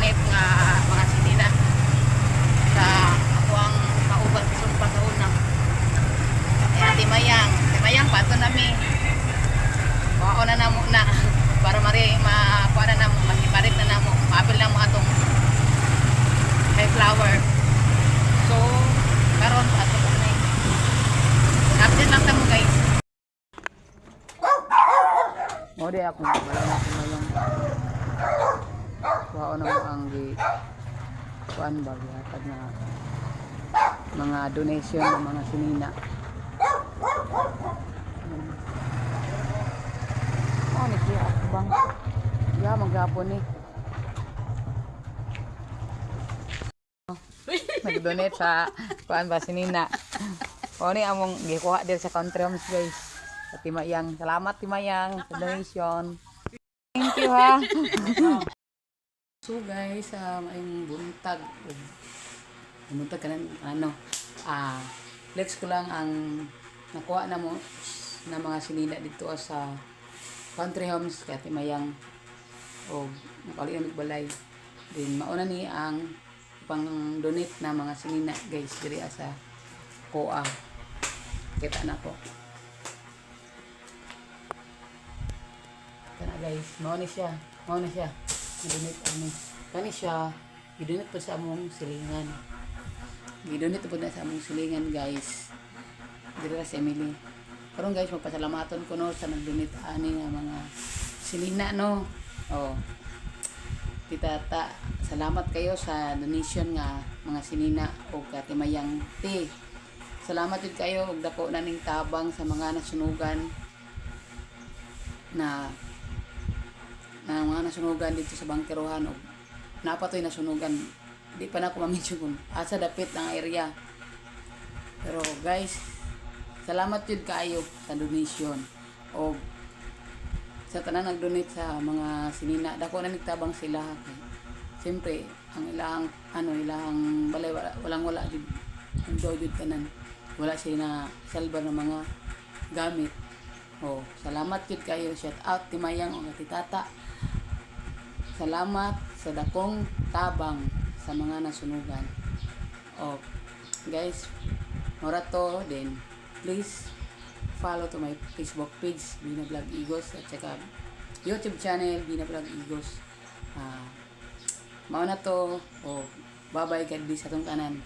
Nag-donate nga mga sinina sa ako ang kauban sa sumpa sa una. Eh, Ate Mayang, Ate Mayang, pato nami. Kuha na namo na para mari makuha na namo, masiparit na namo, maapil na mo atong kay flower. So, karon ato kami. Update lang ta mo, guys. Mo di ako wala na ako mayang. Kuha na mo ang gi kuan ba gihatag na mga donation ng mga sinina. Oh, ni siya bang. Ya maghapon ni. Nag-donate sa kuan ba sinina. O ni among gikuha dir sa Country Homes, guys. Sa Timayang. Salamat, Timayang, sa donation. Thank you ha. So guys, ayong buntag buntag kanan ano flex ko lang ang nakuha na mo na mga sinila dito sa Country Homes kay Timayang o nakauli na balay din. Mauna ni ang pang donate na mga sinina, guys, diri sa COA. Kita na po kana, guys. Mao ni siya i-donate ani. Kani siya i-donate po sa among silingan. I-donate po na sa among silingan, guys, diri ra si Emily. Karon, guys, magpasalamaton ko no sa nag-donate ani nga mga silina no. Oh, Tita Ta, salamat kayo sa donation nga mga sinina o katimayang te. Salamat din kayo og dako na ning tabang sa mga nasunugan na na mga nasunugan dito sa Bangkerohan og napatoy nasunugan. Di pa na ako ma-mention kung asa dapit ang area. Pero guys, salamat jud kaayo sa donation og sa tanan nag-donate sa mga sinina. Dako na nagtabang sila kay siyempre ang ilang ano ilang balay wala, walang wala jud ang daw jud tanan. Wala sila na salbar ng mga gamit. Oh, salamat jud kayo. Shout out Timayang o Titata. Salamat sa dakong tabang sa mga nasunugan. Oh, guys, mora to then please follow to my Facebook page, Bina Vlog Igos, at saka YouTube channel, Bina Vlog Igos. Mao na to. Oh, bye-bye, God bless atong tanan.